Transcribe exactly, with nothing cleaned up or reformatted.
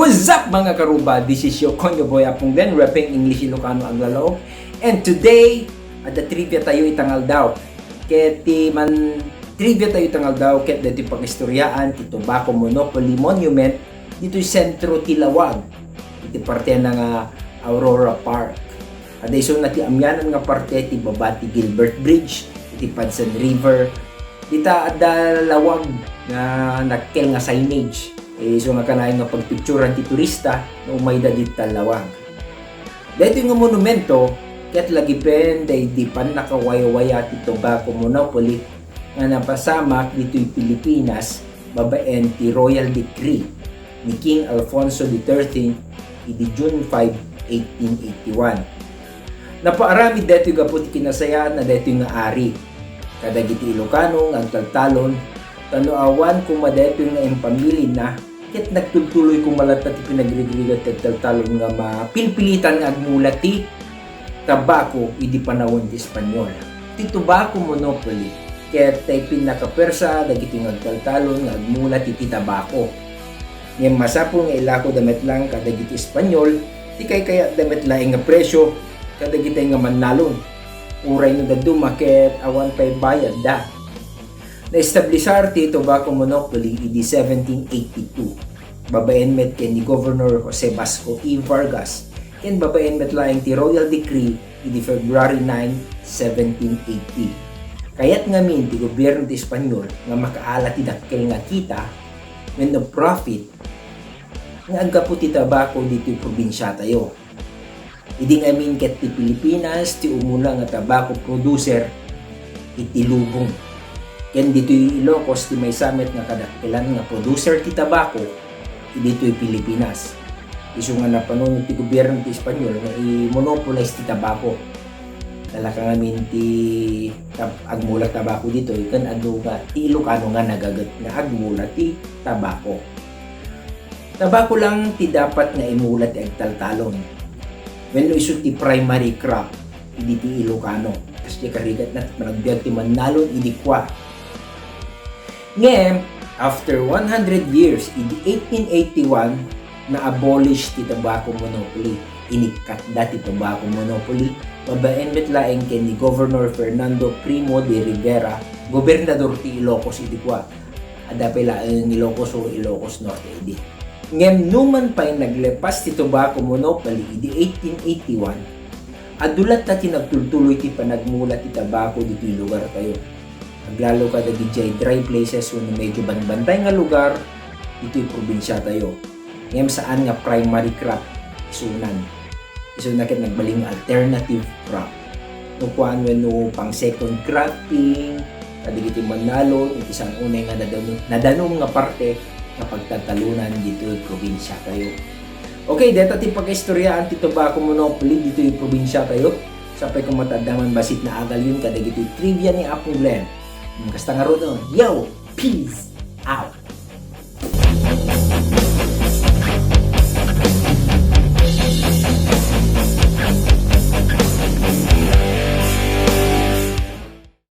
What's up, mga karuba? This is your Konyo Boy, Apong Glenn, repping English Ilocano aglalaok. And today, adda trivia tayo ita nga aldaw. Ket ti man trivia tayo ita nga aldaw, ket daytoy pakaistoriaan ti Tobacco Monopoly Monument ditoy sentro ti Laoag, iti partena nga Aurora Park. Adda isuna ti amianan nga parte ti baba ti Gilbert Bridge, iti Padsan River. Dita adda lawag nga nakkel nga signage. Eh, isu nga kanayon nga pagpicturan ti turista no umayda dita lawag. Daytoy nga monumento, ket lagipen daydi pannakawaywaya ti Tobacco Monopoly nga napasamak ditoy Pilipinas babaen ti Royal Decree ni King Alfonso the thirteenth idi June five, eighteen eighty-one. Napaaramid daytoy gapu ti kinasayaanna daytoy nga ari kadagiti Ilocano nga agtaltalon, ta no awan koma daytoy nga impamilina, ket nagtultuloy koma latta ti pinagrigrigat ti agtaltalon nga mapilpilitan nga agmula ti tabako idi panawen ti Espanyol. Ti tobacco monopoly ket tay pinnakapuersa dagiti nga agtaltalon nga agmula ti, ti tabako. Ngem masapul nga ilakoda met laeng kadagiti Espanyol ti kaykayatda met laeng nga presio kadagitay nga mannalon, uray no dadduma ket awan pay bayadda. Naestablisar ti tobacco monopoly idi seventeen eighty-two, babaen met ken ni Governor Jose Basco E. Vargas, ken babaen met laeng ti Royal Decree idi February nine, seventeen eighty. Kayat ngamin ti gobierno ti Espanyol nga makaala ti dakkel nga kita wenno profit nga aggapu ti tabako ditoy probinsiatayo. Idi ngamin ket ti Pilipinas ti umuna nga tabako producer iti lubong. Ken ditoy Ilocos ti maysa met nga kadakkelan nga producer ti tabako ditoy Pilipinas. Isu nga napanunot ti gobierno ti Espanyol nga i-monopolize ti tabako. Nalaka ngamin ti tab-, agmula tabako ditoy ken adu nga ti Ilocano nga nagaget nga agmula ti tabako. Tabako lang ti dapat nga imula ti agtaltalon wenno isu ti primary crop idi ti Ilocano. Kas ti karigatna ti panagbiag ti mannalon idi kua. Ngem, after one hundred years, idi eighteen eighty-one, na-abolish ti tobacco monopoly. Inikkatda ti tobacco monopoly babaen met laeng ken ni Governor Fernando Primo de Rivera, gobernador ti Ilocos idi kua. Adda pay laeng Ilocos Sur, Ilocos Norte idi. Ngem numan pay naglepas ti tobacco monopoly idi eighteen eighty-one, adu latta ti nagtultuloy ti panagmula ti tabako ditoy lugartayo. Aglalo kadagiti dry places wenno medyo banbantay nga lugar ditoy probinsiatayo. Ngem saan nga primary crop isunan. Isuna ket nagbalin nga alternative crop. No kuan wenno pang second cropping, kadagiti mannalon, iti saan unay nga nadanum, nadanum nga parte nga pagtaltalonan ditoy probinsiatayo. Okay, deta ti pakaistoriaan ti tobacco monopoly ditoy probinsiatayo. Sapay koma ta adda man bassit nga agalyon kadagiti trivia ni Apong Glenn. Hmm, kasta ngarud, no? Yo! Peace!